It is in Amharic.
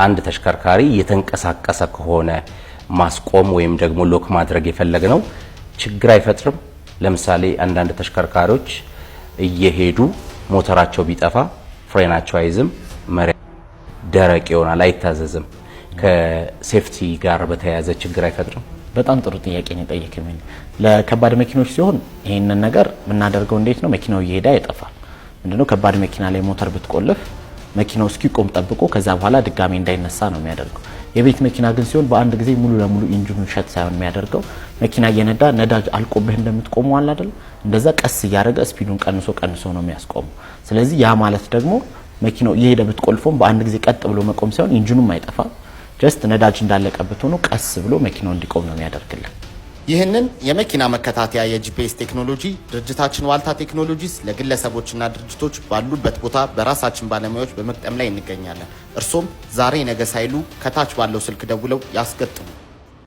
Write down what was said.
አንድ ተሽከርካሪ እየተንቀሳቀሰ ከሆነ ማስቆም ወይም ደግሞ lock ማድረግ የፈለግነው ችግር አይፈጥርም? ለምሳሌ አንዳንድ ተሽከርካሪዎች እየሄዱ ሞተራቸው ቢጠፋ ፍሬናቸው አይዝም፣ መሪ ደረቅ ይሆናል፣ አይታዘዝም። ከ safety ጋር በተያያዘ ችግር አይፈጥርም? በጣም ጥሩ ጥያቄ ነው የጠየቅከኝ። ለከባድ መኪኖች ሲሆን ይህንን ነገር የምናደርገው እንዴት ነው? መኪናው እየሄደ አይጠፋም። ምንድነው፣ ከባድ መኪና ላይ ሞተር ብትቆልፍ መኪናው እስኪቆም ጠብቆ ከዛ በኋላ ድጋሜ እንዳይነሳ ነው የሚያደርገው። የቤት መኪና ግን ሲሆን በአንድ ጊዜ ሙሉ ለሙሉ engine ኑን shut ሳይሆን የሚያደርገው፣ መኪና እየነዳ ነዳጅ አልቆብህ እንደምትቆመው አለ አይደል? እንደዛ ቀስ እያደረገ speed ኡን ቀንሶ ቀንሶ ነው የሚያስቆመው። ስለዚህ ያ ማለት ደግሞ መኪናው እየሄደ ብትቆልፎም በአንድ ጊዜ ቀጥ ብሎ መቆም ሳይሆን engine ኑም አይጠፋም። Just ነዳጅ እንዳለቀበት ሆኖ ቀስ ብሎ መኪናው እንዲቆም ነው የሚያደርግልን። ይህንን የመኪና መከታተያ የ GPS ቴክኖሎጂ ድርጅታችን ዋልታ ቴክኖሎጂስ ለግለሰቦችና ድርጅቶች ባሉበት ቦታ በራሳችን ባለሙያዎች በመግጠም ላይ እንገኛለን። እርሶም ዛሬ ነገ ሳይሉ ከታች ባለው ስልክ ደውለው ያስገጥሙ።